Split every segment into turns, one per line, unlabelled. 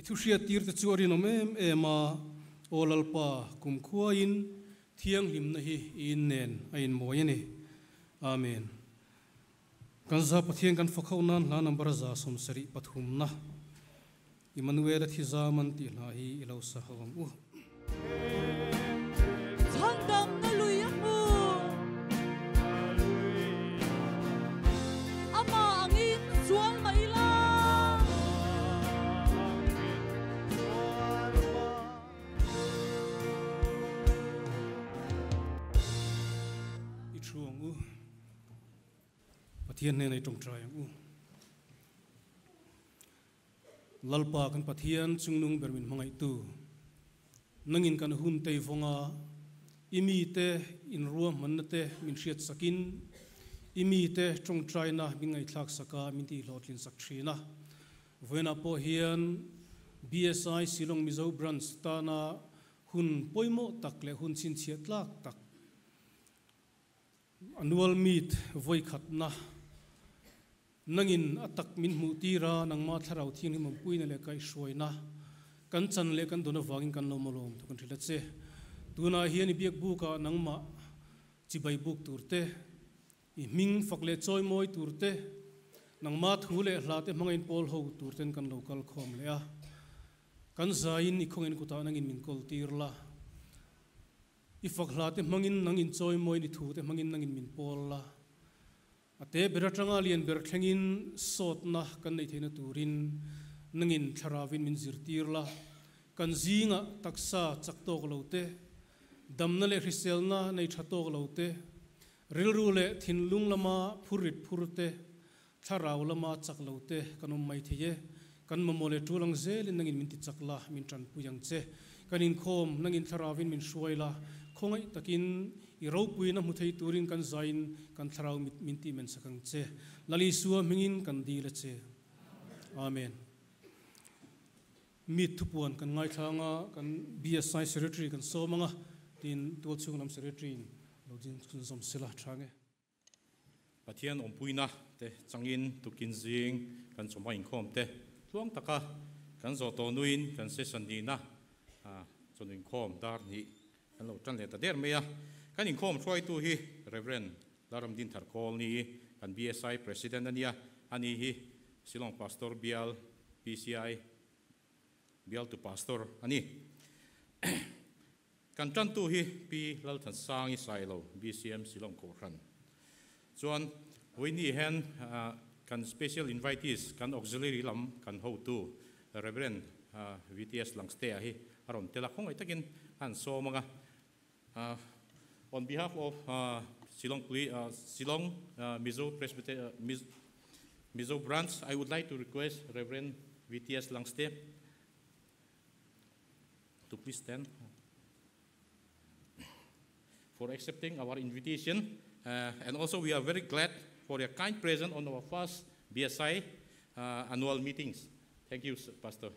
I thu hriattirte chu a rinawm em em a, Aw Lalpa, kumkhuain thianghlimna hi i in nen a inmawi a ni. Amen. Kan za Pathian kan fak ho nan hla number 73 na Immanuela thi zam an tih hla hi i lo sa ho ang u.
Chhandamna lui a hmu. Amah angin zual mah ila.
I thu ang u. Pathian hnenah i tawngtai ang u. Lalpa kan Pathian chungnung ber min hmangaihtu, nangin kan hun tei vawnga i mite inruahmanna te min hriat sakin, i mite tawngtaina min ngaihthlak saka min tihhlawhtlin sak thin a. Vawiinah pawh hian BSI Shillong Mizo Branch tana hun pawimawh tak leh hun chhinchhiah tlak tak, Annual Meet vawikhatna nangin a tak min hmuh tir a, nangmah Thlarau Thianghlim awmpuina leh kaihhruaina kan chan leh kan dawn avangin kan lo mawlawm thu kan hrilh a che. Tunah hian i biak bukah nangmah chibai buk tur te, i hming fak leh chawimawi tur te, nangmah thu leh hla te hmangin pawl ho tur ten kan lo kal khawm leh a. Kan zaiin i khawngin kutah nangin min kawl tir la. I fak hla te hmangin nang in chawimawi ni thu te hmangin nang in min pawl la. A te ber atanga lian ber thlengin sawtna kan neih theihna turin nang in thlarauin min zirtir la. Kan zingah taksa chak tawk lo te, damna leh hriselna nei tha tawk lo te, rilru leh thinlung lama phurrit phur te, thlarau lama chak lo te kan awm mai thei e. Kan mamawh leh tul ang zelin nangin min ti chak la, min tanpui ang che. Kan inkhawm nangin thlarauin min hruai la, khawngaih takin i ropuina hmu thei turin kan zain kan thlarau min tih men sak ang che. Lal Isua hmingin kan dil a che. Amen. Meet thupuan kan ngaithla anga, kan BSI Secretary kan sawm anga, tin tualchhung lam Secretary in lo din chhunzawm sela tha nge.
Pathian awmpuina te changin tukin zing kan chawhma inkhawm te tluang taka kan zawh tawh nuin kan session nihna chawhnu inkhawm dar hnih kan lo tan leh ta der mai a. Kan inkhawm hruaitu hi Rev. Laramdin Tharkawl ni kan BSI President a nia, ani hi Shillong Pastor Bial PCI Bialtu Pastor a ni. Kan tantu hi Pi Lalthansangi Sailo, BCM Shillong Kohhran. Chuan vawiini hian kan special invitees, kan auxiliary lam kan hotu Rev. VTS Langstea hi a rawn tel a, khawngaih takin a han sawm ang a. On behalf of Shillong Shillong Mizo Presbyterian Mizo Branch, I would like to request Rev. VTS Langste to please stand for accepting our invitation. And also we are very glad for your kind presence on our first BSI annual meetings. Thank you, Pastor.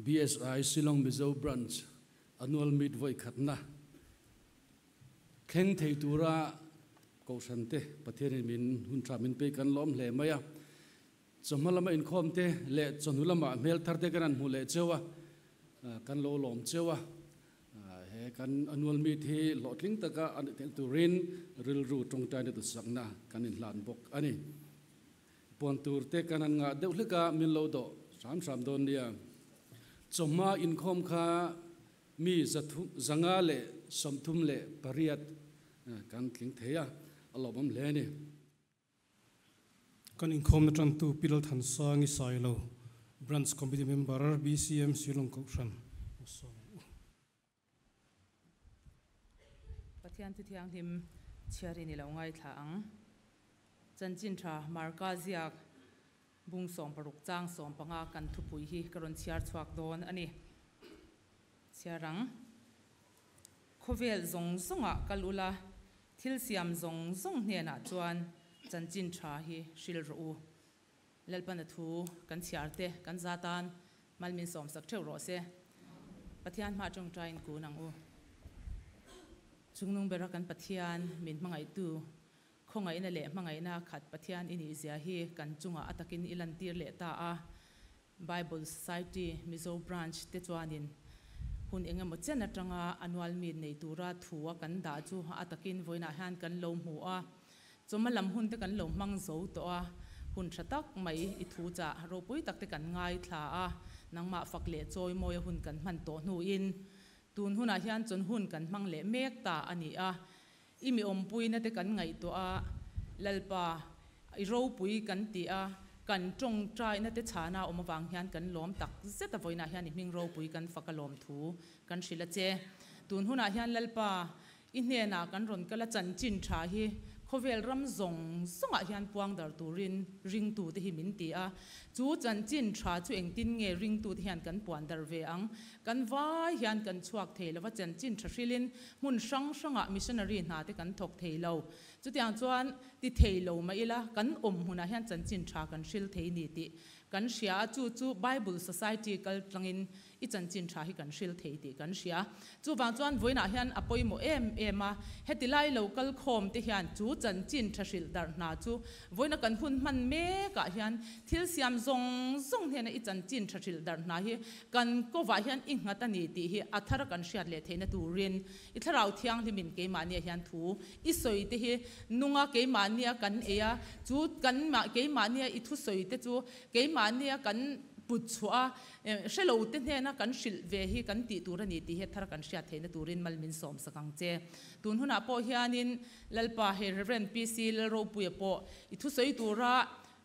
BSI Shillong Mizo Branch annual meet vawi khatna thleng thei tura Kohhran te Pathianin min hun tha min pei kan lawm hle mai a. Chawhma lama inkhawm te leh chawhnu lama hmel thar te kan han hmu leh cheu a, kan lo lawm cheu a. He kan annual meet hi hlawhtling taka a nih theih turin rilru tawngtaina duhsakna kan inhlan bawk a ni. Puan tur te kan han ngah deuh hlek a, min lo dawh hram hram dawn nia. Chawhma inkhawm kha mi 138 kan tling thei a, a lawmawm hle a ni.
Kan inkhawmna tantu Pi Lalthansangi Sailo, Branch Committee Member, BCM Shillong Kohhran, u sawm ang u.
Pathian Thu Thianghlim chhiarin i lo ngaithla ang. Chanchin tha Marka ziak bung 16 chang 15 kan thupui hi ka rawn chhiar chhuak dawn a ni. Chhiar ang. Khawvel zawng zawngah kal ula, thil siam zawng zawng hnenah chuan chanchin tha hi hril rawh u. Lalpana thu kan chhiar te kan za tan mal min sawmsak theuh rawh se. Pathian hma tawngtain kun ang u. Chungnung bera kan Pathian min hmangaihtu, khawngaihna leh hmangaihna khat Pathian i nih zia hi kan chungah a takin i lantir leh ta a. Bible Society Mizo Branch te chuanin hun engemaw chen atanga annual meet nei tura thu a kan dah chu a takin vawiinah hian kan lo hmu a, chawhma lam hun te kan lo hmang zo tawh a, hun tha tak mai i thu chah ropui tak te kan ngaithla a, nangmah fak leh chawi mawi a hun kan hman tawh hnuin tun hunah hian chawn hun kan hmang leh mek ta a ni a, i mi awmpuina te kan ngaihtuah a, Lalpa i ropui kan ti a, kan tawngtaina te chhana awm avang hian kan lawm tak zet a, vawiinah hian i hming ropui kan fak a lawm thu kan hrilh a che. Tun hunah hian Lalpa i hnenah kan rawn kal a, chanchin tha hi khawvel ram zawng zawngah hian puang dar turin ringtute hi min ti a, chu chanchin tha chu engtin nge ringtute hian kan puan dar ve ang? Kan vai hian kan chhuak thei lo va, chanchin tha hrilhin hmun hrang hrangah missionary hna te kan thawk thei lo. Chutiang chuan ti thei lo mah ila, kan awm hmunah hian chanchin tha kan hril thei ni tih kan hria a, chu chu Bible Society kal tlangin i chanchin tha hi kan hril thei tih kan hria. Chuvang chuan vawiinah hian a pawimawh em em a, heti lai lo kal khawm te hian chu chanchin tha hrilh darh hna chu vawiina kan hun hman mekah hian thil siam zawng zawng hnena i chanchin tha hrilh darh hna hi kan kovah hian i nghat a ni tih hi a thara kan hriat leh theihna turin i thlarau thianghlimin keimahniah hian thu i sawi te hi nunga keimahnia kan ei a, chu kan keimahnia i thusawi te chu keimahnia kan put chhuah a, hre lo te hnena kan hrilh ve hi kan tih tur a ni tih hi thar kan hriat theihna turin mal min sawm sak ang che. Tun hunah pawh hianin Lalpa hei Rev. PC Lalropuia pawh i thusawi tura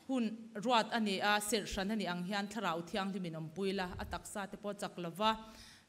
hun ruat a ni a, serh hran a nih ang hian thlarau thianghlimin awmpui la, a taksa te pawh chak lova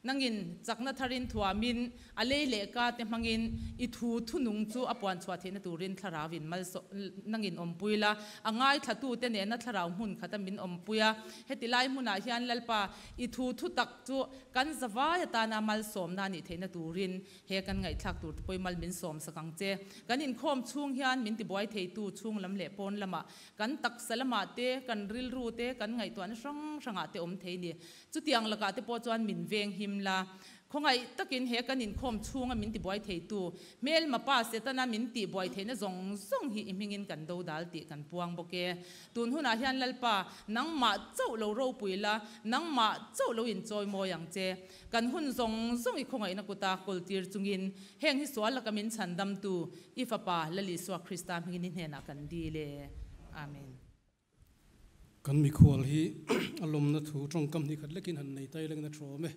Nangin chakna tharin thuamin a lei leh ka te hmangin i thu thunung chu a puan chhuah theihna turin thlarauin malsawm nangin awmpui la, a ngaithlatute nena thlarau hmun khata min awmpui a. Heti lai hmunah hian Lalpa, i thu thu tak chu kan zavai atana malsawmna nih theihna turin he kan ngaihthlak tur te pawhin mal min sawm sak ang che. Kan inkhawm chhung hian min tibuai theitu chhung lam leh pawn lamah kan taksa lamah te, kan rilru te, kan ngaihtuahna hrang hrangah te awm thei ni. Chutiang lakah te pawh chuan min veng him la. Khawngaih takin he kan inkhawm chhunga min tibuai theitu, hmelma pa Setana min tihbuai theihna zawng zawng hi i hmingin kan do dal tih kan puang bawk e. Tun hunah hian Lalpa, nangmah chauh lo ropui la, nangmah chauh lo inchawi mawi ang che. Kan hun zawng zawng i khawngaihna kuta kawltir chungin heng hi sual laka min chhandamtu i Fapa Lal Isua Krista hmingin i hnenah kan dil e. Amen.
Kan mikhual hi a lawmna thu tawngkam hnih khat lekin han nei tai lengin a thu awm e.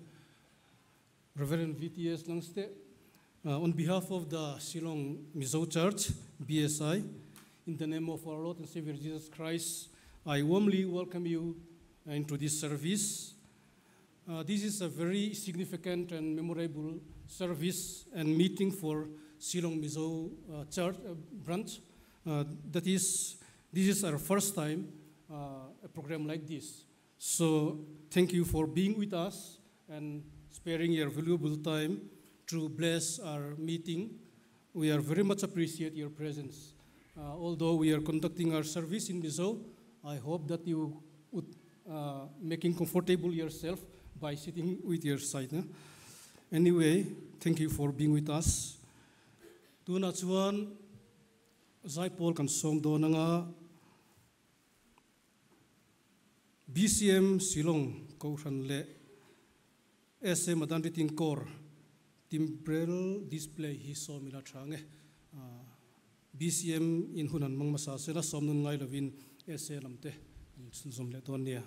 Reverend VTS Langste, on behalf of the Shillong Mizo Church, BSI, in the name of our Lord and Savior Jesus Christ, I warmly welcome you into this service. This is a very significant and memorable service and meeting for Shillong Mizo Church branch. That is, this is our first time a program like this. So thank you for being with us and sparing your valuable time to bless our meeting. We are very much appreciate your presence. Although we are conducting our service in Mizo, I hope that you would making comfortable yourself by sitting with your side. Eh? Anyway, thank you for being with us. Tuna chuan Zaipawl kan sawm dawn anga BCM Shillong Kohhran leh SA Madan Riting Corps Timbrel Display hi sawm ila tha nge. BCM in hun an hmang hmasa sela sawm nun ngai lovin SA lam te an chhunzawm leh dawn nia.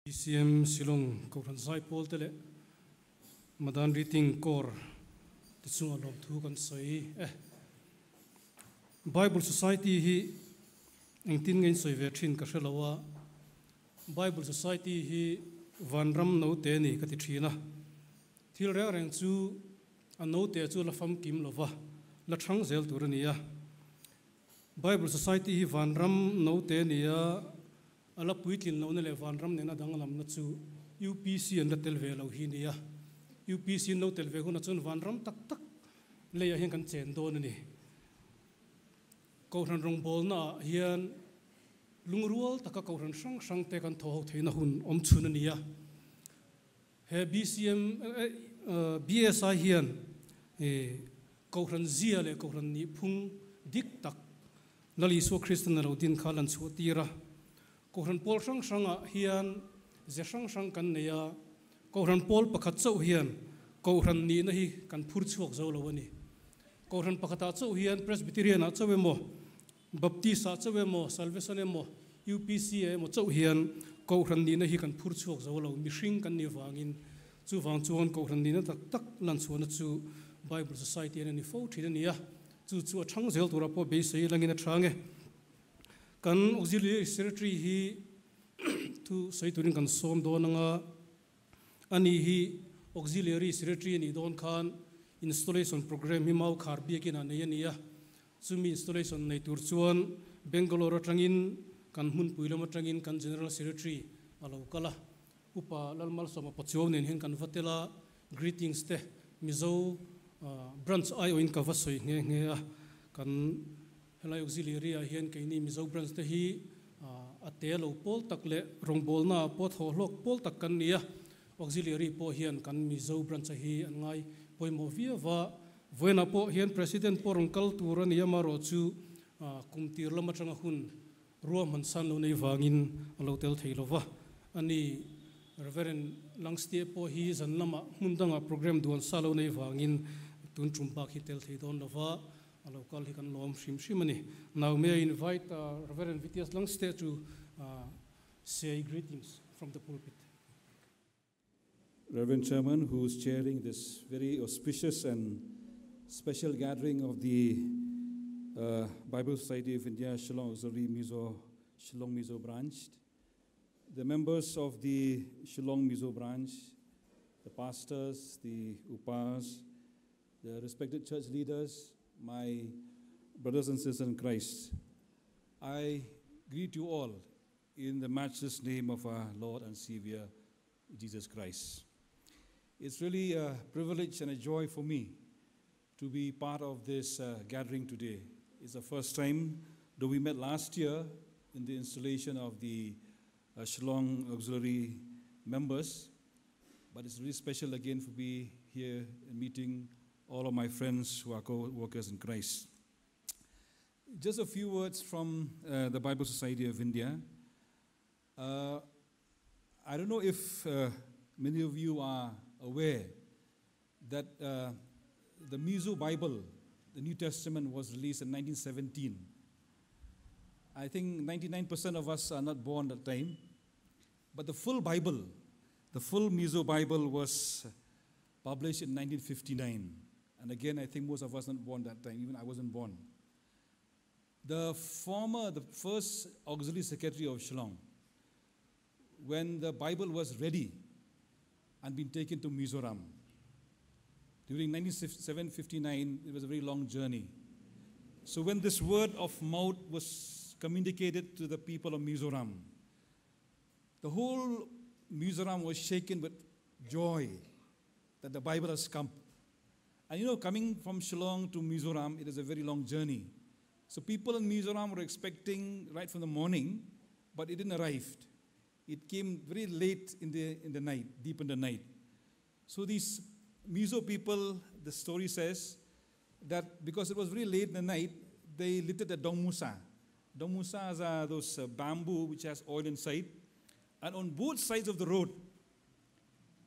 BCM Shillong Kohhran Zaipawl te leh Madan Reading Corps te chunga lawmthu kan sawi e. Bible Society hi engtin nge in sawi ve thin ka hre lo a, Bible Society hi vanram note ni ka ti thin a, thil reng reng chu a note chu la famkim lova la thang zel tur a ni a. Bible Society hi vanram note ni a, A la puitlin lohna leh vanram nena danglamna chu UPC an la tel ve lo hi nia. UPC an lo tel ve hunah chuan vanram tak tak leiah hian kan chen dawn a ni. Kohhran rawngbawlnaah hian lungrual taka kohhran hrang hrangte kan thaw ho theihna hun awm chhun a ni a. He BCM, BSI hian Kohhran zia leh Kohhran nihphung dik tak Lal Isua Kristan a lo din kha lan chhuah tir a. Kohhran pawl hrang hrangah hian ze hrang hrang kan nei a, Kohhran pawl pakhat chauh hian Kohhran nihna hi kan phur chhuak zo lo a ni. Kohhran pakhatah chauh hian Presbyterian-ah chauh emaw, Baptist-ah chauh emaw, Salvation emaw, UPC-ah emaw chauh hian Kohhran nihna hi kan phur chhuak zo lo, mihring kan nih vangin. Chuvang chuan Kohhran nihna tak tak lan chhuahna chu Bible Society an a ni fo thin a ni a, chu chu a chhang zel turah pawh beisei langin a tha nge. Kan Auxiliary Secretary hi thu sawi turin kan sawm dawn anga, ani hi Auxiliary Secretary a nih dawn khan Installation Programme hi Mau Khar biakin ah nei a ni a, Chumi installation nei tur chuan Bangalore atangin kan hmunpui lam atangin kan General Secretary a lo kal a, Upa Lalmalsawma Pachuau nen hian kan va tel a, greetings te Mizo branch aiawhin ka va sawi nghe nghe a, kan helai auxiliary ah hian keini Mizo branch te hi a te lo pawl tak leh rawngbawlna ah pawh thaw hlawk pawl tak kan ni a, auxiliary pawh hian kan Mizo branch a hi an ngai pawimawh viau va. Vawiinah pawh hian President pawh rawn kal tur a ni a, amaherawh chu kum tir lam atanga hun ruahman san lo nei vangin a lo tel thei lo va. Ani Reverend Langstie pawh hi zan lamah hmun dangah program duan sa lo nei vangin tun tum bak hi tel thei dawn lo va, a lo kal hi kan lawm hrim hrim a ni. Now may I invite Reverend VTS Langstie to say greetings from the pulpit.
Reverend Chairman, who is chairing this very auspicious and special gathering of the uh, Bible Society of India Shillong Auxiliary Mizo, Shillong Mizo branch, the members of the Shillong Mizo branch, the pastors, the upas, the respected church leaders, my brothers and sisters in Christ, I greet you all in the matchless name of our Lord and Savior, Jesus Christ. It's really a privilege and a joy for me to be part of this uh, gathering today. It's the first time, though we met last year in the installation of the uh, Shillong Auxiliary members, but it's really special again for me here and meeting all of my friends who are co-workers in Christ. Just a few words from uh, the Bible Society of India. Uh, I don't know if uh, many of you are aware that uh, the Mizo Bible, the New Testament, was released in 1917. I think 99% of us are not born that time. But the full Bible, the full Mizo Bible was published in 1959. And again, I think most of us not born that time. Even I wasn't born. The former, the first auxiliary secretary of Shillong, when the Bible was ready and been taken to Mizoram, during 1959, it was a very long journey. So when this word of mouth was communicated to the people of Mizoram, the whole Mizoram was shaken with joy that the Bible has come. And you know, coming from Shillong to Mizoram, it is a very long journey. So people in Mizoram were expecting right from the morning, but it didn't arrive. It came very late in the, in the night, deep in the night. So these Mizo people, the story says, that because it was very late in the night, they lit a dongmusa. Dongmusas are those uh, bamboo which has oil inside. And on both sides of the road,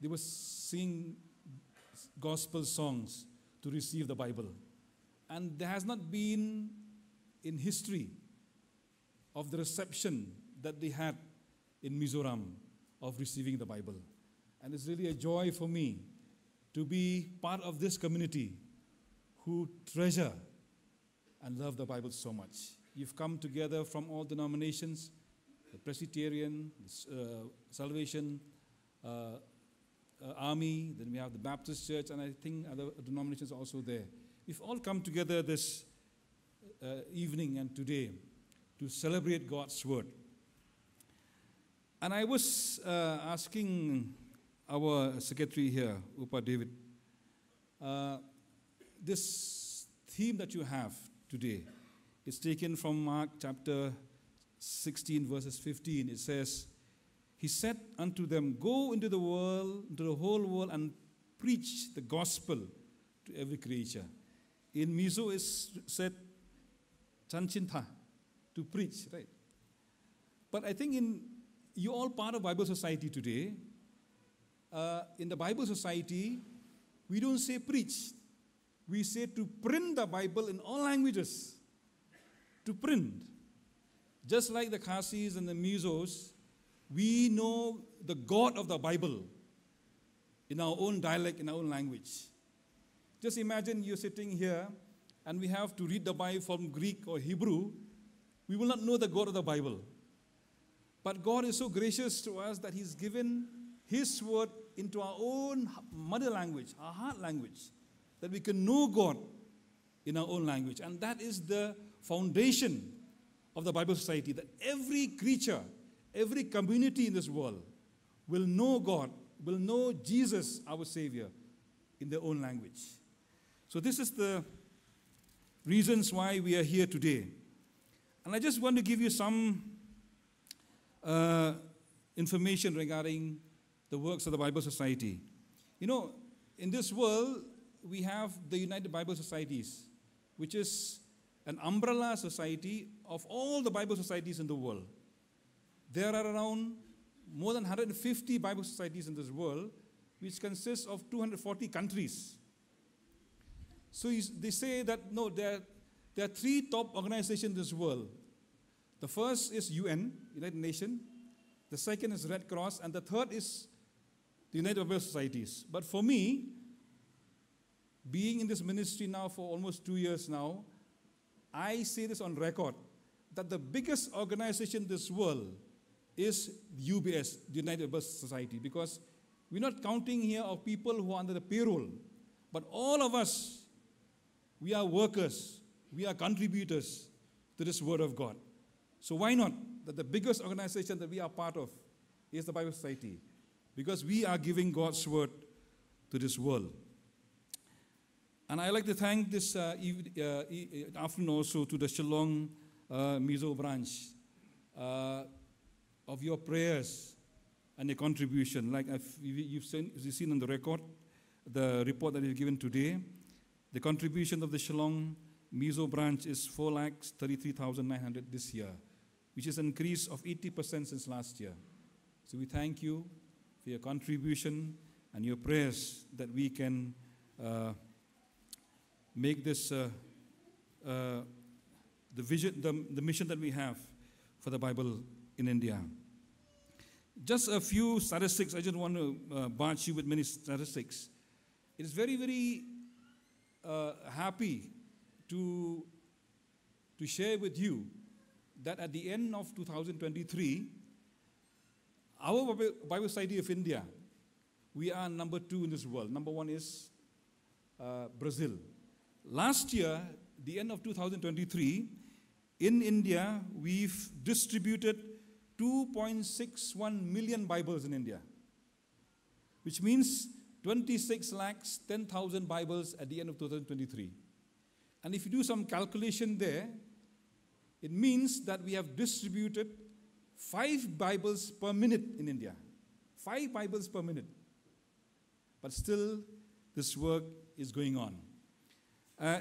they were singing gospel songs to receive the Bible. And there has not been in history of the reception that they had in Mizoram of receiving the Bible. And it's really a joy for me to be part of this community who treasure and love the Bible so much. You've come together from all denominations, the Presbyterian, the Salvation Army, then we have the Baptist Church, and I think other denominations are also there. We've all come together this evening and today to celebrate God's Word. And I was asking our secretary here, Upa David, this theme that you have today is taken from Mark chapter 16, verses 15. It says, He said unto them, Go into the world, into the whole world, and preach the gospel to every creature. In Mizo it's said, Chanchinta, to preach, right? But I think you're all part of Bible Society today. In the Bible Society, we don't say preach. We say to print the Bible in all languages. To print. Just like the Khasis and the Mizos, we know the God of the Bible in our own dialect, in our own language. Just imagine you're sitting here and we have to read the Bible from Greek or Hebrew. We will not know the God of the Bible. But God is so gracious to us that He's given His word into our own mother language, our heart language, that we can know God in our own language. And that is the foundation of the Bible Society, that every creature, every community in this world will know God, will know Jesus, our Savior, in their own language. So this is the reasons why we are here today. And I just want to give you some information regarding the works of the Bible Society. You know, in this world, we have the United Bible Societies, which is an umbrella society of all the Bible societies in the world. There are around more than 150 Bible societies in this world, which consists of 240 countries. So they say that, no, there are three top organizations in this world. The first is UN, United Nations. The second is Red Cross, and the third is the United Bible Societies. But for me, being in this ministry now for almost 2 years now, I say this on record, that the biggest organization in this world is UBS, the United Bible Society, because we're not counting here of people who are under the payroll, but all of us, we are workers, we are contributors to this Word of God. So why not that the biggest organization that we are part of is the Bible Society? Because we are giving God's Word to this world. And I like to thank this afternoon also to the Shillong Mizo branch of your prayers and your contribution. Like you've seen on the record, the report that you've given today, the contribution of the Shillong Mizo branch is 4,33,900 this year, which is an increase of 80% since last year. So we thank you for your contribution and your prayers that we can make this the vision, the mission that we have for the Bible in India. Just a few statistics. I just want to barge you with many statistics. It is very, very happy to share with you that at the end of 2023, our Bible Society of India, we are number 2 in this world. Number 1 is Brazil. Last year, the end of 2023, in India, we've distributed 2.61 million Bibles in India, which means 26,10,000 Bibles at the end of 2023. And if you do some calculation there, it means that we have distributed 5 Bibles per minute in India. 5 Bibles per minute. But still, this work is going on.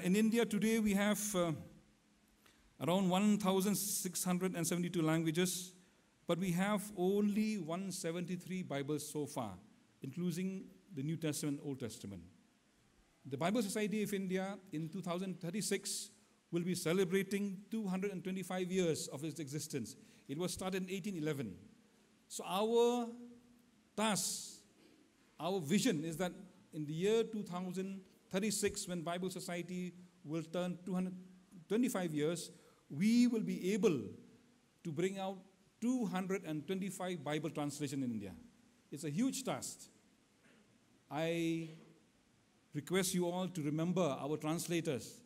In India today, we have around 1,672 languages, but we have only 173 Bibles so far, including the New Testament and Old Testament. The Bible Society of India in 2036 will be celebrating 225 years of its existence. It was started in 1811. So our task, our vision is that in the year 2036, when Bible Society will turn 225 years, we will be able to bring out 225 Bible translations in India. It's a huge task. I request you all to remember our translators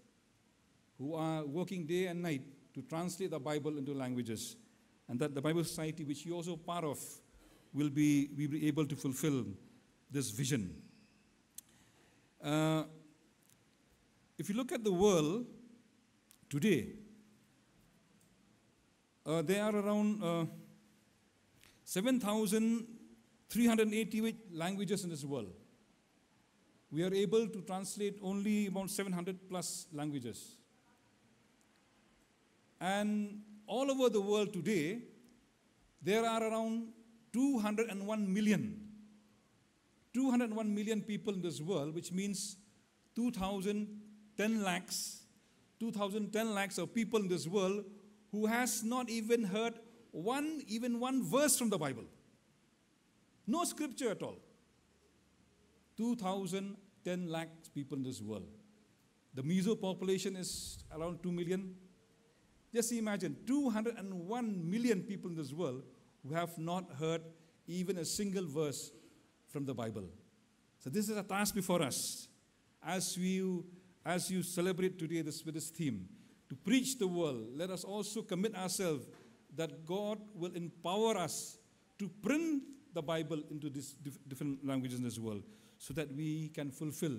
who are working day and night to translate the Bible into languages, and that the Bible Society, which you also part of, will be, we will be able to fulfill this vision. If you look at the world today, there are around 7,388 languages in this world. We are able to translate only about 700 plus languages. And all over the world today, there are around 201 million. 201 million people in this world, which means 2,010 lakhs, 2,010 lakhs of people in this world who has not even heard even one verse from the Bible. No scripture at all. 2,010 lakhs people in this world. The Mizo population is around 2 million. Just imagine, 201 million people in this world who have not heard even a single verse from the Bible. So this is a task before us as you celebrate today with this theme, to preach the world. Let us also commit ourselves that God will empower us to print the Bible into these different languages in this world, so that we can fulfill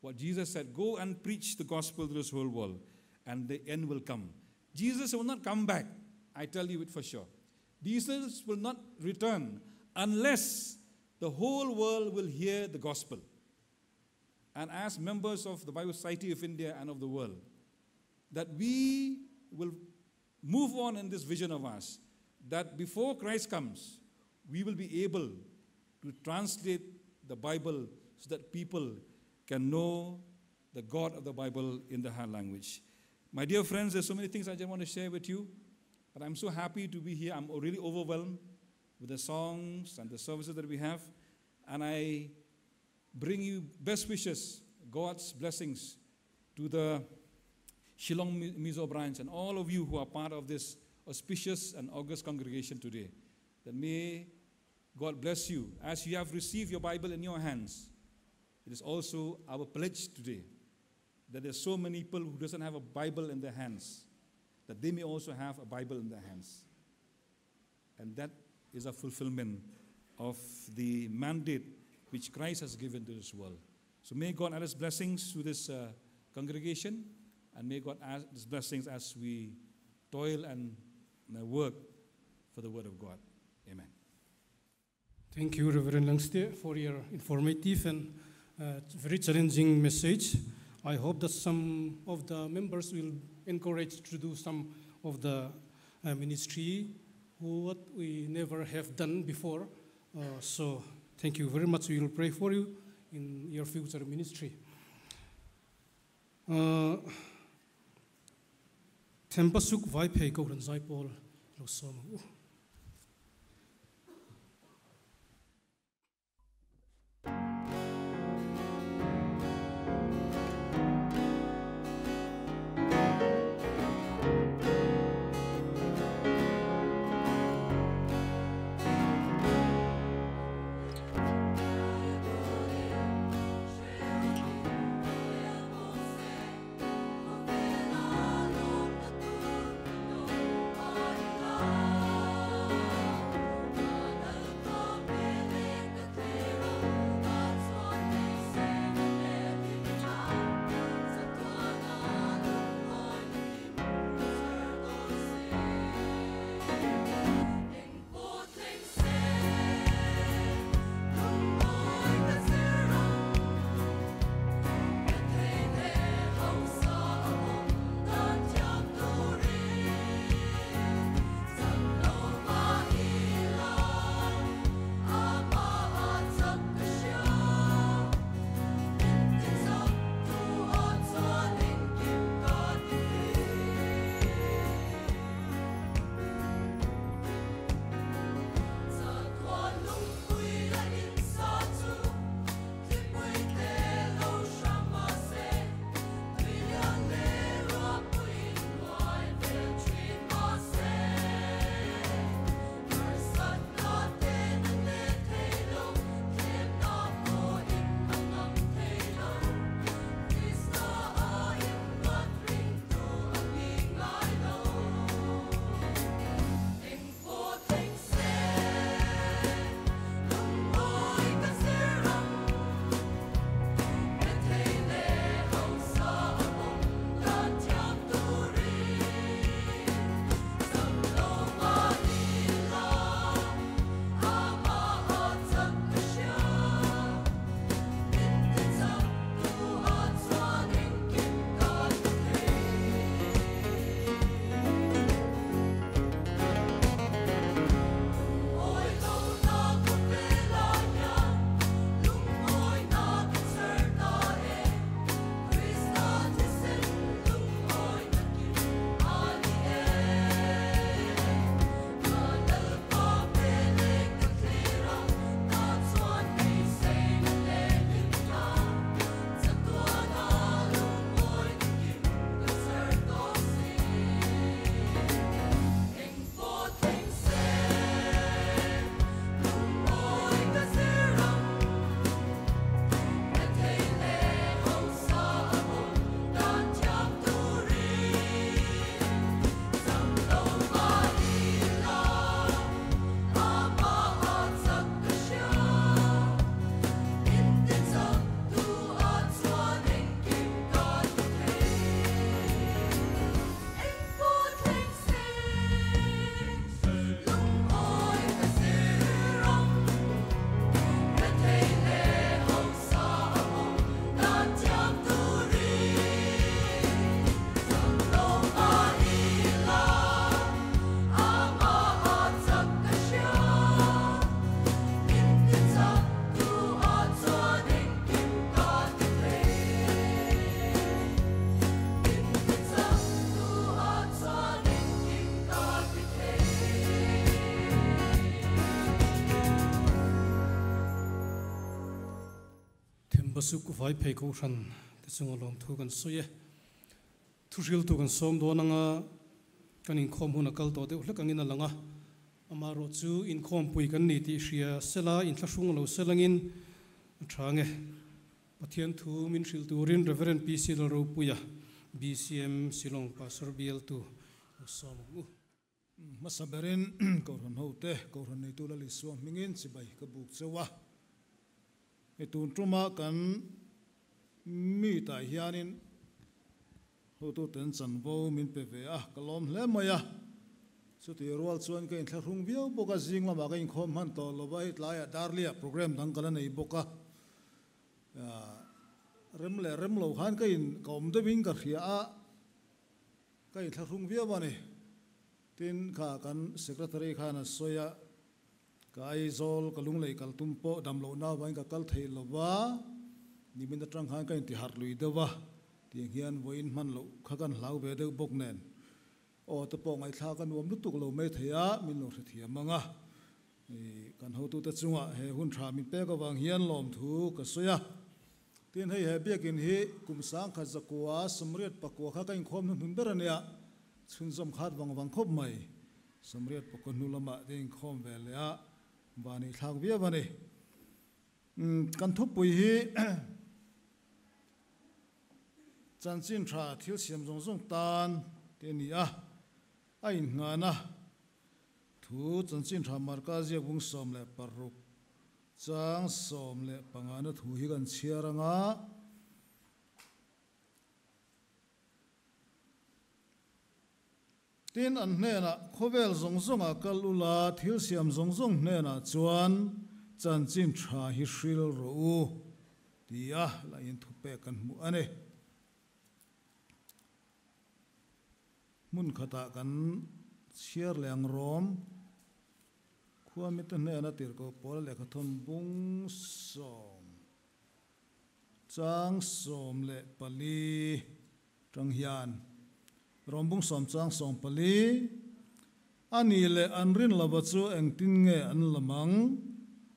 what Jesus said, go and preach the gospel to this whole world, and the end will come. Jesus will not come back, I tell you it for sure. Jesus will not return unless the whole world will hear the gospel. And as members of the Bible Society of India and of the world, that we will move on in this vision of ours, that before Christ comes, we will be able to translate the Bible so that people can know the God of the Bible in the heart language. My dear friends, there's so many things I just want to share with you, but I'm so happy to be here. I'm really overwhelmed with the songs and the services that we have, and I bring you best wishes, God's blessings to the Shillong Mizo branch and all of you who are part of this auspicious and august congregation today. That may God bless you as you have received your Bible in your hands. It is also our pledge today that there's so many people who doesn't have a Bible in their hands, that they may also have a Bible in their hands. And that is a fulfillment of the mandate which Christ has given to this world. So may God add his blessings to this congregation, and may God add his blessings as we toil and work for the word of God. Amen.
Thank you, Reverend Langste, for your informative and very challenging message. I hope that some of the members will encourage to do some of the ministry what we never have done before. So thank you very much. We will pray for you in your future ministry. Thempasuk vai phei ko ran zai pawl lo som u.
Oh.
Basuk vai phei kohhran te chunga lawmthu kan sawi e. Thuhriltu kan sawm dawn anga kan inkhawm hun a kal tawh deuh hlek angin a lang a. Amaherawh chu inkhawmpui kan ni tih hria sela inthlahrung lo selangin a tha ang e. Pathian thu min hrilh turin Rev. PC Lalropuia, BCM Shillong Pastor Bialtu lo sawm ang u.
Hmasa berin Kohhran hote, Kohhran neitu Lal Isua hmingin chibai ka buk cheu a. Hei tun tuma kan meet ah hianin hotuten chanvo min pe ve a, ka lawm hle mai a. Chuti rual chuan ka inthlahrung viau bawk a, zing lamah ka inkhawm hman tawh lo va, hei tlaiah Darliah program dang ka la nei bawk a. Rem leh rem lo khan ka in ka awm deuhin ka hria a. Ka inthlahrung viau a ni. Tin, kha kan Secretary khan a sawi a, ka Aizawl ka lunglei kal tum pawh dam lohna avangin ka kal theih lo va, nimin atang khan ka intiharh lui deuh a, tiang hian vawiin hman loh kha kan hlau ve deuh bawk nen. Aw te pawh ngaihthlak a nuam lutuk lo mai thei a, min lo hrethiam ang a. Kan hotute chungah he hun tha min pek avang hian lawmthu ka sawi a. Tin, hei he biakin hi kum sangkhat zakua sawmriat pakua kha ka inkhawm hnuhnun ber a nia, chhunzawm khat vang vang khawp mai. Sawmriat pakua hnu lamah te inkhawm ve leh a, van i thlak viau a ni. Kan thupui hi chanchin tha thil siam zawng zawng tan te a ni a, a innghan a. Thu chanchin tha Marka ziakbung 16 chang 15 na thu hi kan chhiar ang a. Tin, an hnenah, Khawvel zawng zawngah kal ula, thil siam zawng zawng hnenah chuan chanchin tha hi hril rawh u, tia la inthupek kan hmuh a ni. Hmun khatah kan chhiar leh ang rawm. Khua mite hnena tirhkoh pawl lehkha thawn bung sawm chang 14 tang hian rawm bung sawm chang 14 a ni leh an rin lova chu engtin nge an lam ang?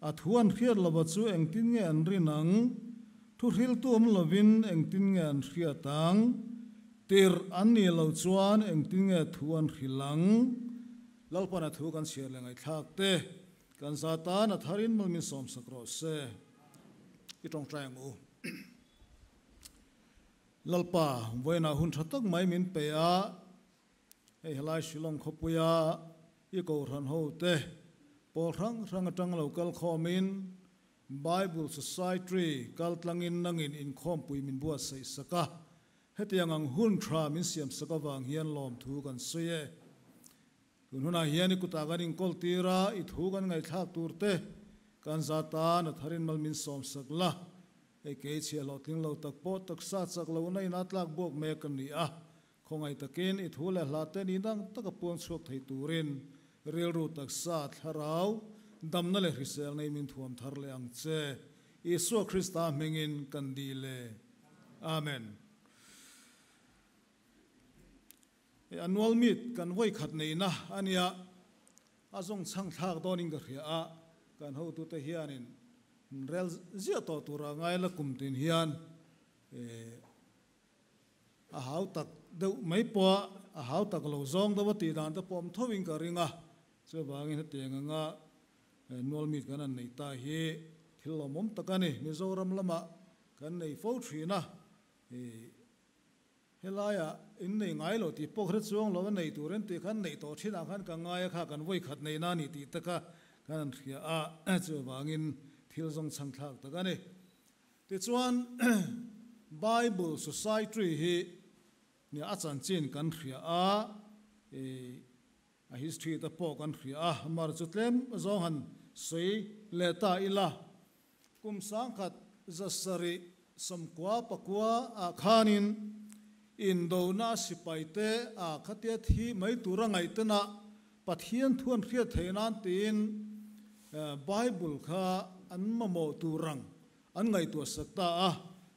A thu an hriat lova chu engtin nge an rin ang? Thu hriltu awm lovin engtin nge an hriat ang? Tirh an nih loh chuan engtin nge thu an hrilh ang? Lalpan a thu kan chhiar leh ngaihthlak te, kan za tan a tharin mal min sawmsak rawh se. I tawngtai ang u. Lalpa, vawiinah hun tha tak mai min pe a, hei helai Shillong khawpuia i kohhran ho te pawl hrang hrang atang lo kal khawmin Bible Society kal tlangin nangin inkhawmpui min buatsaih sak a, hetiang ang hun tha min siam sak avang hian lawmthu kan sawi e. Tun hunah hian i kutah kan inkawl tir a, i thu kan ngaihthlak tur te kan za tan a tharin mal min sawm sak la. Hei kei chhiah hlawhtling lo tak pawh taksa chak lohna in a tlak buak mek a ni a, khawngaih takin i thu leh hla te ni dang taka puang chhuak thei turin rilru taksa thlarau damna leh hrisel nei min thuam thar leh ang che. Isua Krista hmingin kan dil e. Amen. Hei annual meet kan vawi khat neihna a nia, a zawng chhang thlak dawnin ka hria a, kan hotute hianin rel ziah tawh tura ngai la kum tin hian A hau tak deuh mai pawh a, a hau tak lo zawng deuh a tih dan te pawh awm tho in ka ring a. Chuvangin hetiang anga annual meet kan han neih ta hi thil lawmawm tak a ni. Mizoram lamah kan nei fo thin a, helaiah in nei ngai lo tih pawh hre chuang lo a nei tur en tih khan neih tawh thinah khan ka ngai a kha kan vawi khat neihna a ni tih te kha kan han hria a, chuvangin thil zawng chhang thlak tak a ni. Tichuan, Bible Society hi nia a chanchin kan hria a, a history te pawh kan hria a, mar chu tlem zawng han sawi leh ta ila, kum sangkhat zasarih sawmkua pakua ah khanin indona sipai te a khatia thi mai tura ngaihtenah Pathian thu an hriat theih nan tiin Bible kha an mamawh tur ang An ngaihtuah sak ta a,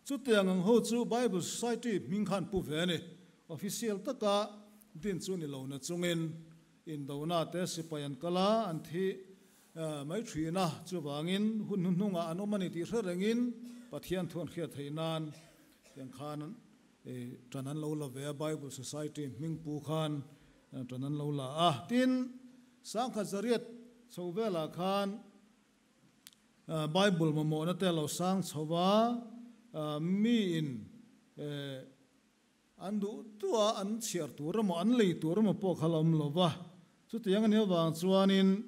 chutiang ang ho chu Bible Society hming khan pu ve a ni. Official taka din chu ni lo na chungin indona te sipai an kal a, an thi Mai thin a, chuvangin hun hnuhnungah an awm a ni tih hre rengin Pathian thu an hriat theih nan tiang khan tan an lo la ve a, Bible Society hming pu khan tan an lo la a. Tin, sangkhat zariat chho velah khan Bible mamawhna te a lo sang chho va, miin An duh duh a, an chhiar tur emaw, an lei tur emaw pawh kha la awm lo va. Chutiang a nih avang chuanin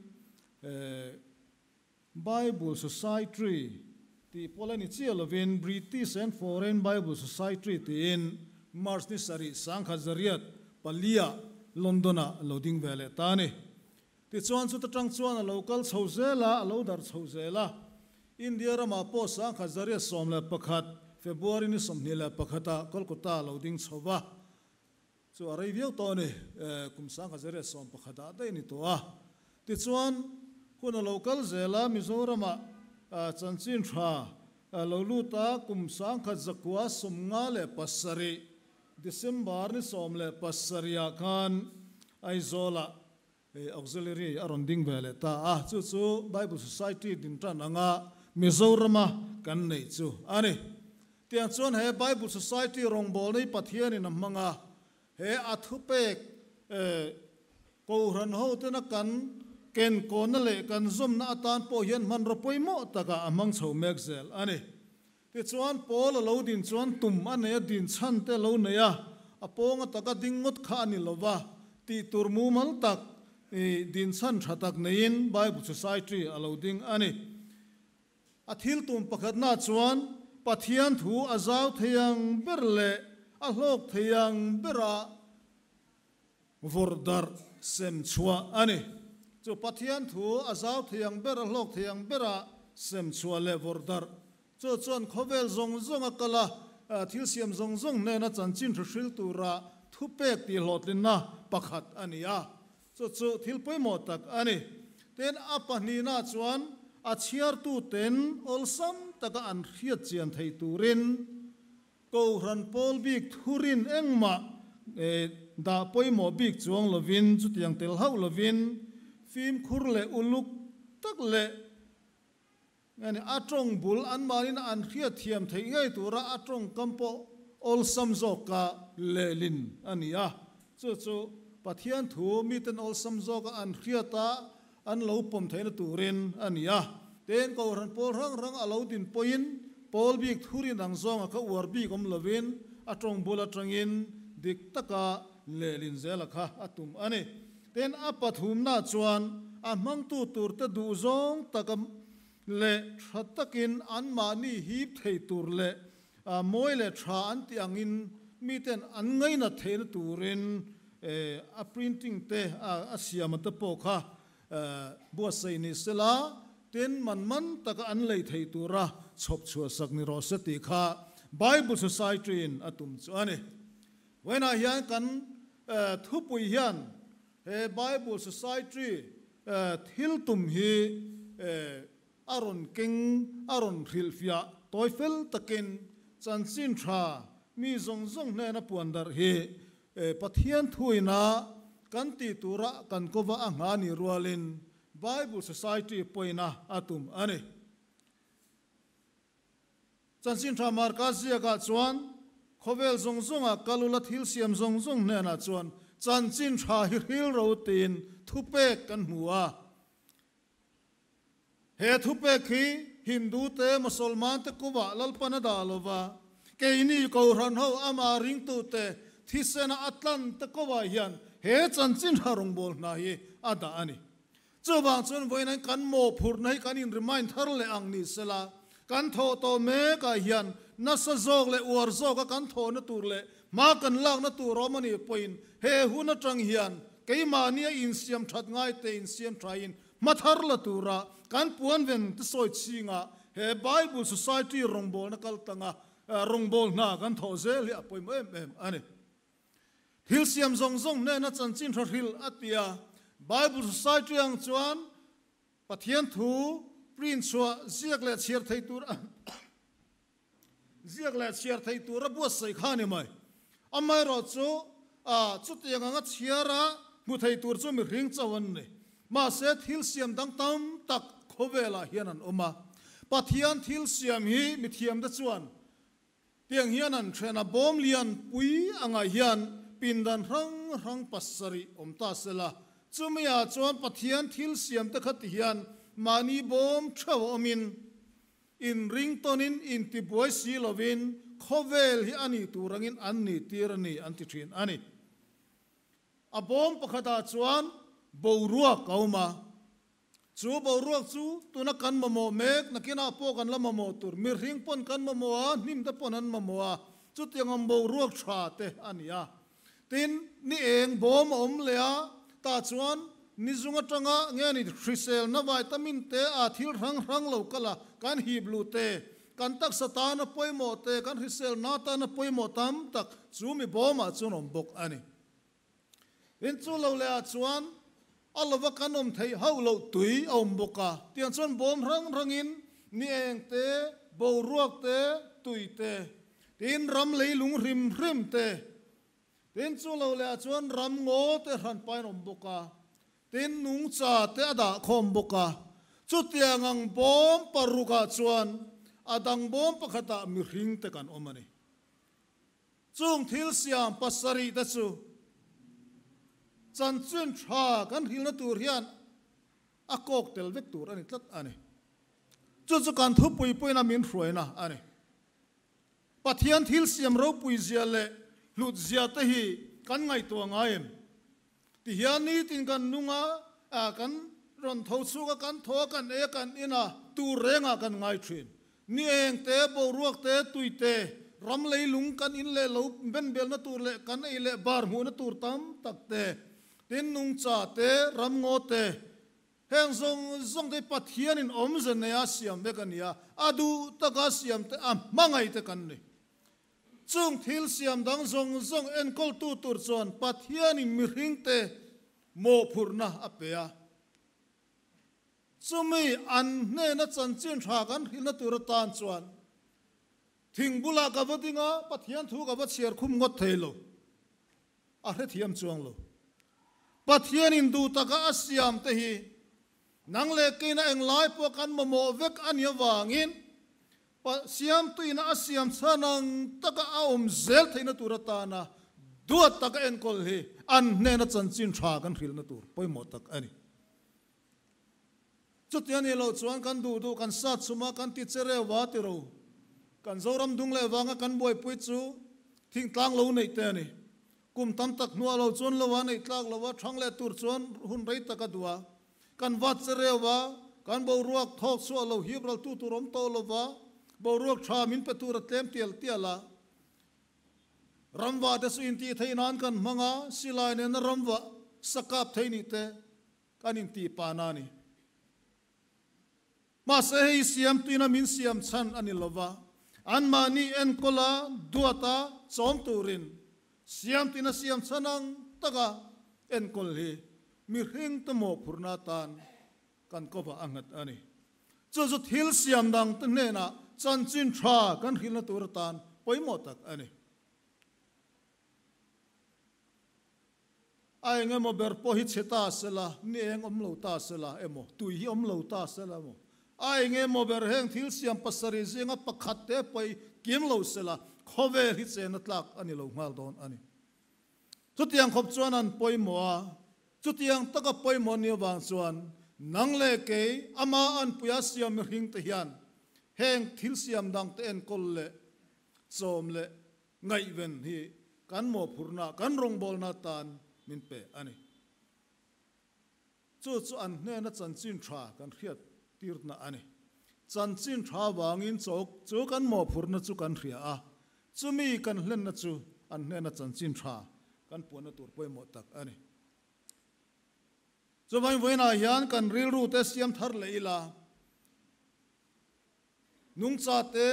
Bible Society tih pawh la ni chiah lovin British and Foreign Bible Society tiin March ni sarih sangkhat zariat paliah London-ah lo ding ve leh ta a ni. Tichuan chuta tang chuan a lo kal chho zel a, a lo darh chho zel a. India ramah pawh sangkhat zariat 11, February ni 21 ah Kolkata a lo ding chho va. Chu a rei viau tawh a ni, kum sangkhat zariat 11 ah daih a ni tawh a. Tichuan hun a lo kal zel a, Mizoramah chanchin tha lo lut a, kum sangkhat zakua 57, December ni 17 ah khan Aizawlah Auxiliary a rawn ding ve leh ta a, chu chu Bible Society din tan anga Mizorama kan neih chu a ni. Tiang chuan he Bible Society rawngbawlna hi Pathianin a hmang a, he a thupek Kohhran hotena kan kenkawna leh kan zawmna atan pawh hian hmanraw pawimawh takah a hmang chho mek zel a ni. Tichuan Paul a lo din chuan tum a nei a, din chhan te a lo nei a, a pawnga taka ding ngawt kha a ni lo va, tih tur mumal tak i din chhan tha tak neiin Bible Society a lo ding a ni. A thil tum pakhatna chuan Pathian thu a zau thei ang ber leh a hlawk thei ang bera vawrh darh sem chhuah a ni. Chu Pathian thu a zau thei ang ber, a hlawk thei ang bera sem chhuah leh vawrh darh chu chuan khawvel zawng zawng a kal a, thil siam zawng zawng hnena chanchin hri hril tura thupek tih hlawhtlinna pakhat a ni a. Chu chu thil pawimawh tak a ni. Tin, a pahnihna chuan a chhiartuten awlsam taka an hriat chian thei turin Kohhran pawl bik thurin engmah dah pawimawh bik chuang lovin, chutiang tel hauh lovin, fimkhur leh uluk tak leh a tawng bul anmahnin an hriatthiam theih ngei tura a tawngkam pawh awlsam zawka lehlin a ni a. Chu chu Pathian thu miten awlsam zawka an hriat a, an lo pawm theihna turin a ni a. Tin, Kohhran pawl hrang hrang a lo din pawhin pawl bik thurin ang zawnga kha uar bik awm lovin a tawng bul atangin dik taka lehlin zela kha a tum a ni. Tin, a pathumna chuan a hmangtu turte duhzawng taka leh tha takin anmahni hip thei tur leh mawi leh tha an tih angin miten an ngainat theihna turin a printing te a siam te pawh kha buatsaih ni sela, tin man man taka an lei thei tura chhawp chhuah sak ni rawh se tih kha Bible Society in a tum chu a ni. Vawiinah hian kan thupui hian he Bible Society thil tum hi A rawn keng, a rawn hrilhfiah tawi fel takin chanchin tha mi zawng zawng hnena puan darh hi Pathian thuina kan tih tura kan kova a ngha ni rualin Bible Society pawina a tum a ni. Chanchin tha Marka ziakah chuan khawvel zawng zawngah kal ula thil siam zawng zawng hnenah chuan chanchin tha hi hril ro tiin thupek kan hmu a. He thupek hi Hindu te, Mosolman te kuvah Lalpan a dah lo va, keini Kohhran ho ama ringtute thisena a tlan te kovah hian he chanchin tha rawngbâwl hna hi a dah a ni. Chuvang chuan vawiin kan mawhphurhna hi kan in remind thar leh ang ni sela, kan thawh tawh mekah hian nasa zawk leh uar zawka kan thawhna tur leh hma kan lakna tur awm a nih pawhin he hun atang hian keimahnia insiam that ngaite insiam thain Hma thar la tura kan puan ven te sawi chhinga he Bible Society rawngbawlna kal tanga rawngbâwl hna kan thawh zel hi a pawimawh em em a ni. Thil siam zawng zawng hnena chanchin hra hrilh a ti a, Bible Society ang chuan Pathian thu print chhuah ziak leh chhiar thei tur Ziak leh chhiar thei tura buatsaih kha a ni mai. Amaherawhchu, chutiang anga chhiara hmu thei tur chu mihring chauh an ni. Mahse, thil siam dang tam tak khawvelah hian an awm a. Pathian thil siam hi mithiamte chuan tiang hian an then a, bawm lian pui angah hian pindan hrang hrang pasarih awm ta sela, chumiah chuan Pathian thil siamte kha ti hian mahni bawm theuh a awmin, inring tawnin intibuai si lovin khawvel hi a nih tur angin an nih tir a ni an ti thin a ni. A bawm pakhatah chuan boruak a awm a, Chu boruak chu tuna kan mamawh mek, nakinah pawh kan la mamawh tur, mihring pawn kan mamawh a, hnim te pawn an mamawh a, chutiang ang boruak tha te a ni a. Tin, ni eng bawm a awm leh a, tah chuan ni zung atanga nge ni hriselna vitamin te a thil hrang hrang lo kal a, kan hip luh te, kan taksa tana pawimawh te, kan hriselna tana pawimawh tam tak chu mi bawmah chuan awm bawk a ni. In chu lo leh ah chuan a lova kan awm theih hauh loh tui a awm bawk a, tiang chuan bawm rang rangin ni eng te, boruak te, tui te, tin ram leilung hrim hrim te, tin chu lo leh ah chuan ram ngaw te hran pain awm bawk a, tin nungcha te a dah khawm bawk a, chutiang ang bawm paruk ah chuan a dang bawm pakhat ah mihring te kan awm a ni. Chung thil siam pasarih te chu chanchin tha kan hrilhna tur hian a kawk tel vek tur a ni tlat a ni. Chu chu kan thupui puiina min hruaina a ni. Pathian thil siam ropui zia leh hlut zia te hi kan ngaihtuah ngai em? Ti hian nitin kan nung a, kan rawn tho chhuk a, kan thaw a, kan ei a, kan in a, tur rengah kan ngai thin. Ni eng te, boruak te, tui te, ram leilung kan in leh lo benbelna tur leh kan ei leh bar hmuhna tur tam tak te, tin nungcha te, ramngaw te, heng zawng zawng te hi Pathianin awmze neia siam vek a ni a, a duh taka siam te, a hmangaih te kan ni. Chung thil siam dang zawng zawng enkawltu tur chuan Pathianin mihringte mawhphurhna a pe a. Chumi an hnena chanchin tha kan hrilhna tur atan chuan thing bulah ka va ding a, Pathian thu ka va chhiar khum ngawt thei lo. A hrethiam chuang lo. Pathianin duh taka a siam te hi nang leh keina englai pawh kan mamawh vek a nih avangin Siamtuina a siam chhan ang taka a awm zel theihna tur atana duat taka enkawl hi an hnena chanchin tha kan hrilhna tur pawimawh tak a ni. Chuti a nih loh chuan kan duh duh kan sat chhum a, kan ti che reuh a ti ro. Kan Zoram dung leh vanga kan buaipui chu thingtlang lo neih te a ni. Kum tam tak hnuah lo chuan lo a neih tlak lo a, thang leh tur chuan hun rei tak a duh a. Kan vat che reuh a, kan boruak thawk chhuah lo hip ral tu tur awm tawh lo va, boruak tha min pe tur a tlem tial tial a. Ramva te chu intih theih nan kan hmang a, silai nena ramva sakap thei nih te Kan intih pahna a ni. Mahse hei siam tuina min siam chhan a ni lova, anmahni enkawla duata chawm turin siam tuina siam chhan ang taka enkawl hi mihring te mawhphurhna atan kan kawvah a nghat a ni. Chu chu thil siam dang te hnenah chanchin tha kan hrilhna tur atan pawimawh tak a ni. A eng emaw ber pawh hi chhe ta sela, ni eng awm lo ta sela emaw, tui hi awm lo ta sela emaw, a eng emaw ber heng thil siam pasarih zinga pakhat te pawh hi kim lo sela, khawvel hi chena tlak a ni lo nghal dawn a ni. Chutiang khawp chuan an pawimawh a, chutiang taka pawimawh ni avang chuan nang leh kei ama anpuia siam mihring te hian heng thil siam dang te enkawl leh chawm leh Ngaihven hi kan mawhphurhna, kan rawngbawlna atan min pe a ni. Chu chu an hnena chanchin tha kan hriat tirna a ni. Chanchin tha vangin chawk chu kan mawhphurhna chu kan hria a, chumi kan hlenna chu an hnena chanchin tha kan puanna tur pawimawh tak a ni. Chuvangin vawiinah hian kan rilru te siam thar leh ila, Nungcha te,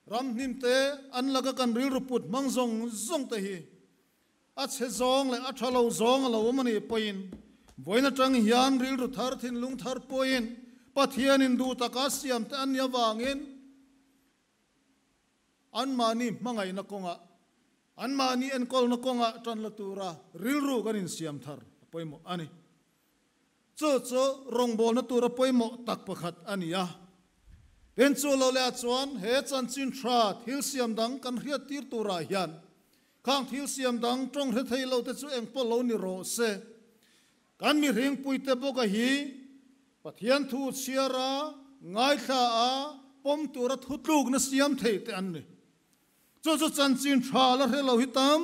ramhnim te, an laka kan rilru put hmang zawng zawng te hi a chhe zawng leh a tha lo zawng a lo awm a nih pawhin vawiin atang hian rilru thar thinlung thar pawhin Pathianin duh taka siam te an nih avangin anmahni hmangaihna kawngah, anmahni enkawlna kawngah tan la tura rilru kan insiam thar a pawimawh a ni. Chu chu rawngbawlna tura pawimawh tak pakhat a ni a. Tin, chu lo leh ah chuan he chanchin tha thil siam dang kan hriat tir turah hian khang thil siam dang tawng hre thei lo te chu eng pawh lo ni rawh se. Kan mihringpuite bawka hi Pathian thu chhiar a, ngaithla a, pawm tura thutlukna siam thei te an ni. Chu chu chanchin tha la hre lo hi tam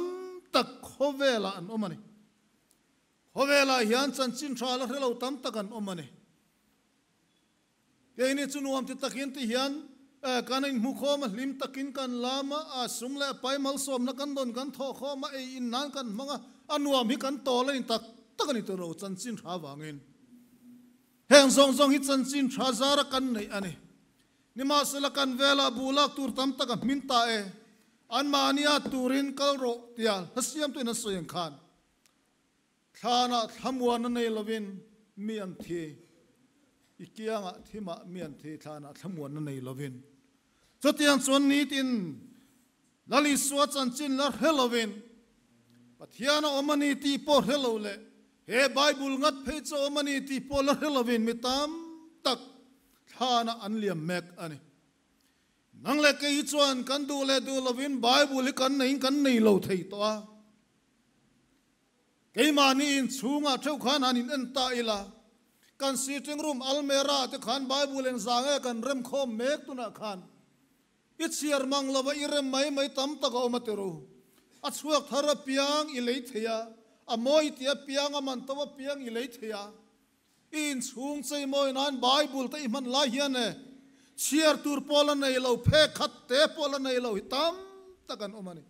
tak khawvelah an awm a ni. Khawvelah hian chanchin tha la hre lo tam tak an awm a ni. Keini chu nuam ti takin ti hian kan inhmu khawm a, hlim takin kan lam a, a sum leh pai malsawmna kan dawn kan thawh khawm a, ei in nan kan hmang a, a nuam hi kan tawl a ni tak tak a ni tawh lo chanchin tha vangin. Heng zawng zawng hi chanchin tha zara kan neih a ni. Nimahsela kan velah buh lak tur tam tak a hmin ta e, anmahnia turin kal rawh tia hla siamtuin an sawi ang khan thlanah thlamuan a nei lovin mi an thi, i kiangah thimah mi an thi thlanah thlamuan a nei lovin. Chutiang chuan nitin Lal Isua chanchin la hre lovin Pathian a awm a ni tih pawh hre lo leh he Bible ngat phei chu a awm a ni tih pawh la hre lovin mi tam tak thlanah an liam mek a ni. Nang leh kei hi chuan kan duh leh duh lovin Bible hi kan neiin kan nei lo thei tawh a. Keimahni inchhungah theuh khan han in en ta ila, kan sitting room almera te khan Bible engzah nge kan remkhawm mek tunah khan I chhiar mang lova i rem mai mai tam tak a awm a ti ru. A chhuak thar apiang i lei thei a, a mawi ti apiang, a man to apiang i lei thei a. I inchhung cheimawi nan Bible te i hman lai hian e, chhiar tur pawh la nei lo, phek khat te pawh la nei lo hi tam tak an awm a ni.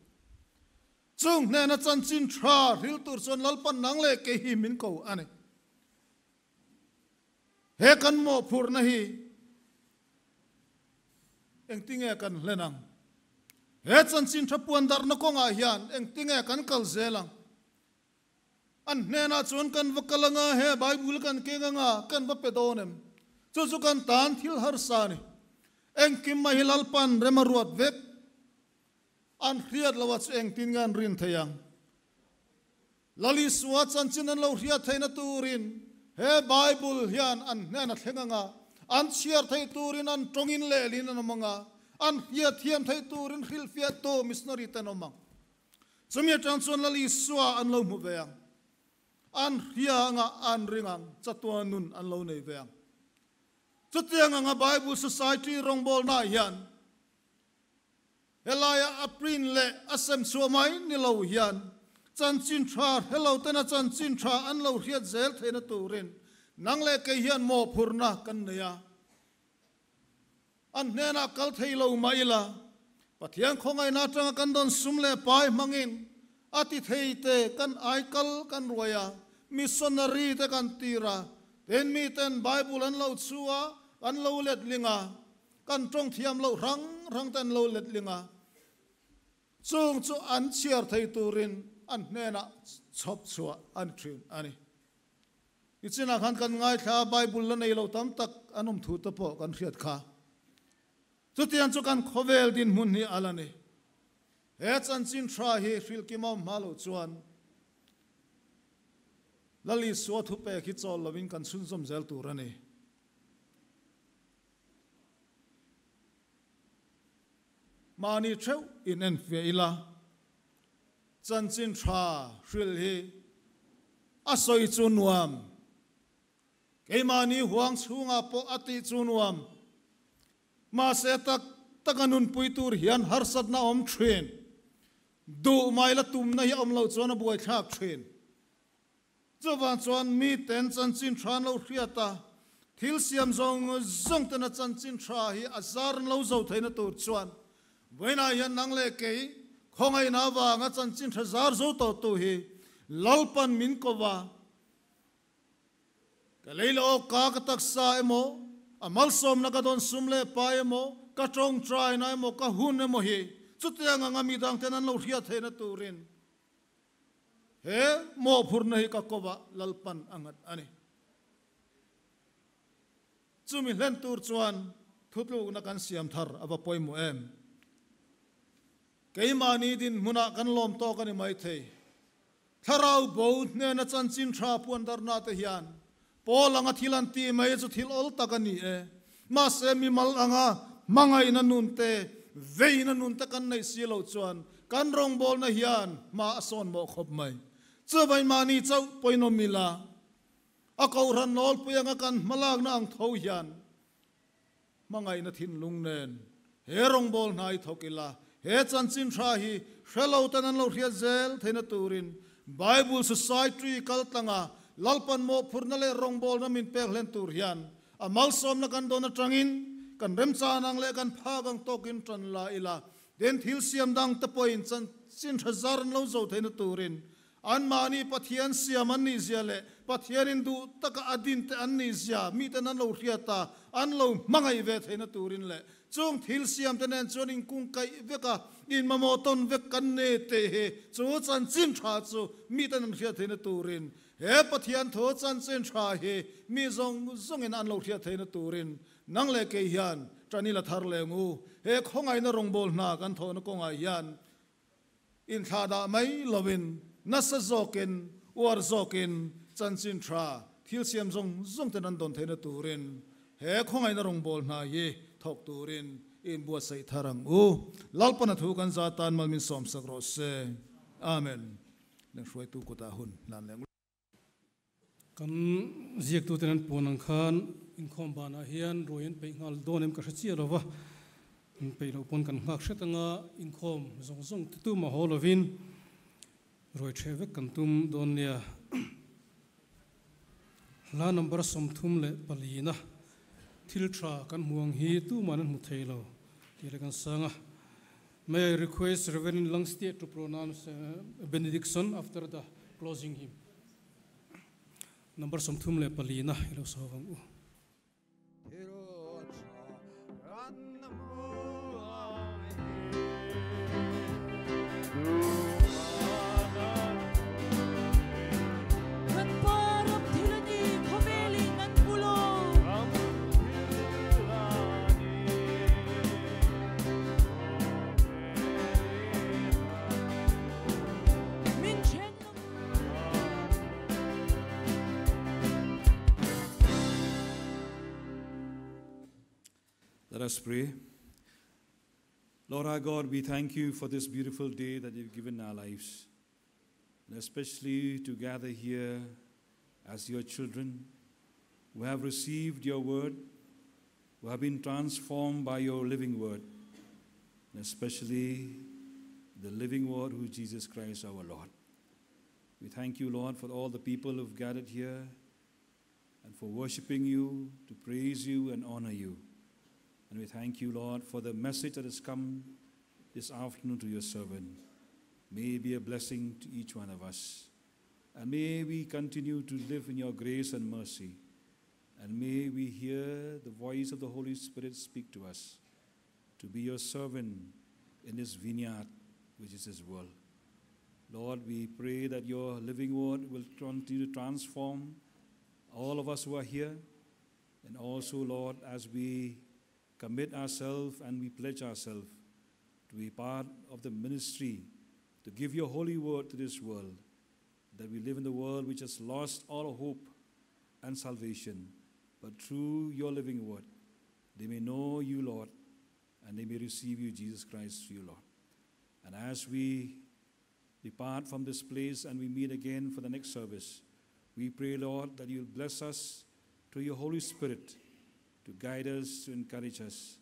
Chung hnena chanchin tha hril tur chuan Lalpan nang leh kei hi min ko a ni. He kan mawhphurhna hi engtinge kan hlen ang? He chanchin tha puan darhna kawngah hian engtinge kan kal zel ang? An hnenah chuan kan va kal anga, he Bible kan keng anga, kan va pe dawn em? Chu chu kan tan thil harsa a ni. Engkim mai hi Lalpan rem a ruat vek. An hriat loh a chu engtin nge an rin thei ang? Lal Isua chanchin an lo hriat theihna turin he Bible hian an hnen a thleng ang a, an chhiar theih turin an tawngin lehlin an awm ang a, an hriat thiam theih turin hrilhfiahtu missionary te an awm ang. Chumi atang chuan Lal Isua an lo hmu ve ang, an hria ang a, an ring ang, chatuan nun an lo nei ve ang. Chutiang anga Bible Society rawngbawlnaah hian Helaia a print leh a sem chhuah mai ni lo hian chanchin tha hre lo tena chanchin tha an lo hriat zel theihna turin nang leh kei hian mawhphurhna kan nei a. An hnenah kal thei lo mah ila, Pathian khawngaihna atanga kan dawn sum leh pai hmangin a ti thei te kan ai kal kan ruai a, missionary te kan tir a, tin miten Bible an lo chhu a, an lo letling a, Kan tawng thiam loh hrang hrang te an lo letling a, chung chu an chhiar thei turin an hnenah chhawp chhuah a ni thin a ni. Nichinah khan kan ngaithla a, Bible la nei lo tam tak an awm thu te pawh kan hriat kha. Chutiang chu kan khawvel dinhmun hi a la ni. He chanchin tha hi hrilhkim a awm hma loh chuan Lal Isua thupek hi chawl lovin kan chhunzawm zel tur a ni. Mahni theuh in enfiah ila, chanchin tha hrilh hi a sawi chu nuam, keimahni huang chhungah pawh a tih chu nuam, mahse tak taka nunpui tur hian harsatna a awm thin, duh mai la tumna hi a awm loh chuan a buaithlak thin. Chuvang chuan miten chanchin tha an lo hriat a, thil siam zawng zawng tena chanchin tha hi a zar an lo zo theihna tur chuan vawiinah hian nang leh kei khawngaihna avanga chanchin tha zar zo tawhtu hi Lalpan min ko va, ka lei leh awk ka ka taksa emaw, a malsawmna ka dawn sum leh pa emaw, ka tawngtaina emaw, ka hun emaw hi chutiang anga mi dangten an lo hriat theihna turin He mawhphurhna hi ka kovah Lalpan a nghat a ni. Chumi hlen tur chuan thutlukna kan siam thar a va pawimawh em? Keimahni dinhmunah kan lawm tawk a ni maithei. Thlarau bo hnena chanchin tha puan darna te hian Paul anga thilan ti mai chu thil ol tak ani e. Ma se mi mal anga mangai na nun te, vei na nun te kan nei si lo chuan kan rong bol na hian ma son mo khop mai. Chu vai ma ni chau poino mila a ko ran nol puyanga kan malak na ang tho hian mangai na thin lung nen he rong bol nai thokila he chan chin tha hi hrelo tan an lo hria zel theina turin Bible Society kaltanga lalpan mo phurna le rong bol na min pek hlen tur hian amal som na kan dona tangin kan remcha nang le kan phagang tokin tran la ila den thil siam dang te point chan chin thazar lo zo theina turin an mani pathian siam an ni zia le pathian in du taka adin te an ni zia mi te nan lo hriata an lo mangai ve theina turin le chung thil siam te nen chuan in kung kai veka in mamo ton vek kan ne te he chu chan chin tha chu mi te nan hria theina turin he pathian tho chan chin tha he mi zong zong in an lo hria theina turin nang le ke hian tani la thar le ngu he khongai na rong bol na kan tho na konga hian in tha da mai lovin nasa zokin war zokin chan chin tha thil siam zong zong te nan don theina turin he khongai na rong bol na hi thok turin in bua sei tharang u lalpana thu kan za tan malmin som sak ro se amen leng hruai tu kota hun lan leng
kan ziak tu tenan ponang khan in khom bana hian royen pe ngal donem ka hrachi lova in pe lo pon kan ngak hretanga in khom zong zong tu ma holovin roi thevek kan tum don nia la number som thum le palina thil tha kan muang hi tu manan mu theilo ti le kan sanga. May I request Reverend Langstie to pronounce benediction after the closing hymn. Number som thum le palina ilo sawang u.
Let us pray. Lord our God, we thank you for this beautiful day that you've given our lives, and especially to gather here as your children who have received your word, who have been transformed by your living word, and especially the living word who is Jesus Christ our Lord. We thank you, Lord, for all the people who've gathered here and for worshiping you, to praise you and honor you. And we thank you, Lord, for the message that has come this afternoon to your servant. May it be a blessing to each one of us. And may we continue to live in your grace and mercy. And may we hear the voice of the Holy Spirit speak to us, to be your servant in this vineyard, which is this world. Lord, we pray that your living word will continue to transform all of us who are here. And also, Lord, as we commit ourselves and we pledge ourselves to be part of the ministry, to give your holy word to this world, that we live in the world which has lost all hope and salvation, but through your living word, they may know you, Lord, and they may receive you, Jesus Christ, you, Lord. And as we depart from this place and we meet again for the next service, we pray, Lord, that you'll bless us through your Holy Spirit to guide us, to encourage us.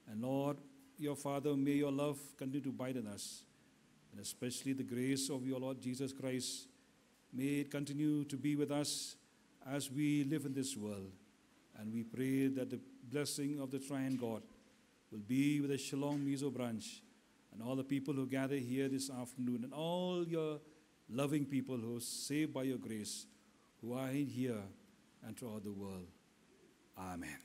And Lord, your Father, may your love continue to abide in us, and especially the grace of your Lord Jesus Christ, may it continue to be with us as we live in this world. And we pray that the blessing of the Triune God will be with the Shillong Mizo branch and all the people who gather here this afternoon, and all your loving people who are saved by your grace, who are in here and throughout the world. Amen.